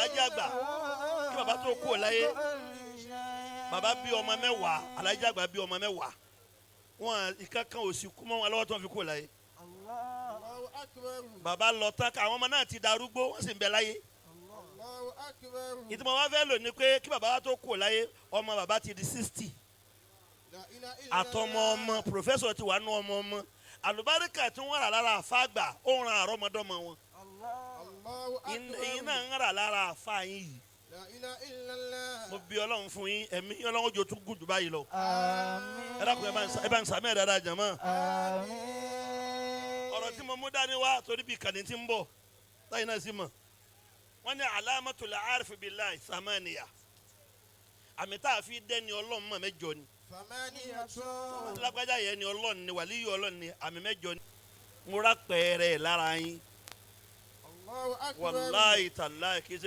Alájí àgbà, kí bàbá tó kú láyé, bàbá bí ọmọ 10, Alájí àgbà bí ọmọ 10, wọn ìkankan ò sì kú mọ́ wọn lọ́wọ́ tó ń fi kú láyé. Allahu akbar. Bàbá lọ tán ká àwọn ọmọ náà ti darúgbó, wọ́n sì ń bẹ láyé. Allahu akbar. Ìtumọ̀ wa fẹ́ lò ní pé kí bàbá wa tó kú láyé, ọmọ bàbá ti di 60. La ilaha illallah. Àtọmọ ọmọ, professor ti wà nù ọmọ ọmọ. Àlùbáríkà tí wọ́n rà lára àfáàgbà, ó ń ran àrọ́mọdọ́mọ wọn. Allahu akbar. Ẹ̀yin náà ń rà lára àfáà yín yìí. La ilaha illallah. Mo bí Ọlọ́run fún yín, ẹ̀mí Ọlọ́run jò tún gùn jù báyìí lọ. Àmín. Ẹ dákun, ẹ bá ń sàmì ẹ̀ dáadáa, jàmọ́. Àmín. Ọ̀rọ̀ tí mo mú dání wá torí bí kàní tí ń bọ̀ táyì náà sì mọ̀, wọ́n ní alamatul arif billahi samaniya, àmì tá a fi dẹ́ni Ọlọ́run mọ̀, 8 ni. Thamaniyatun. Lágbájá yẹn ni Ọlọ́run ni, wàlíyù Ọlọ́run ni, àmì 8 ni. Mo rà pẹ́ẹ́rẹ́ lára yín. Allahu akbar. Wàláyì tàláyì kì í ṣe.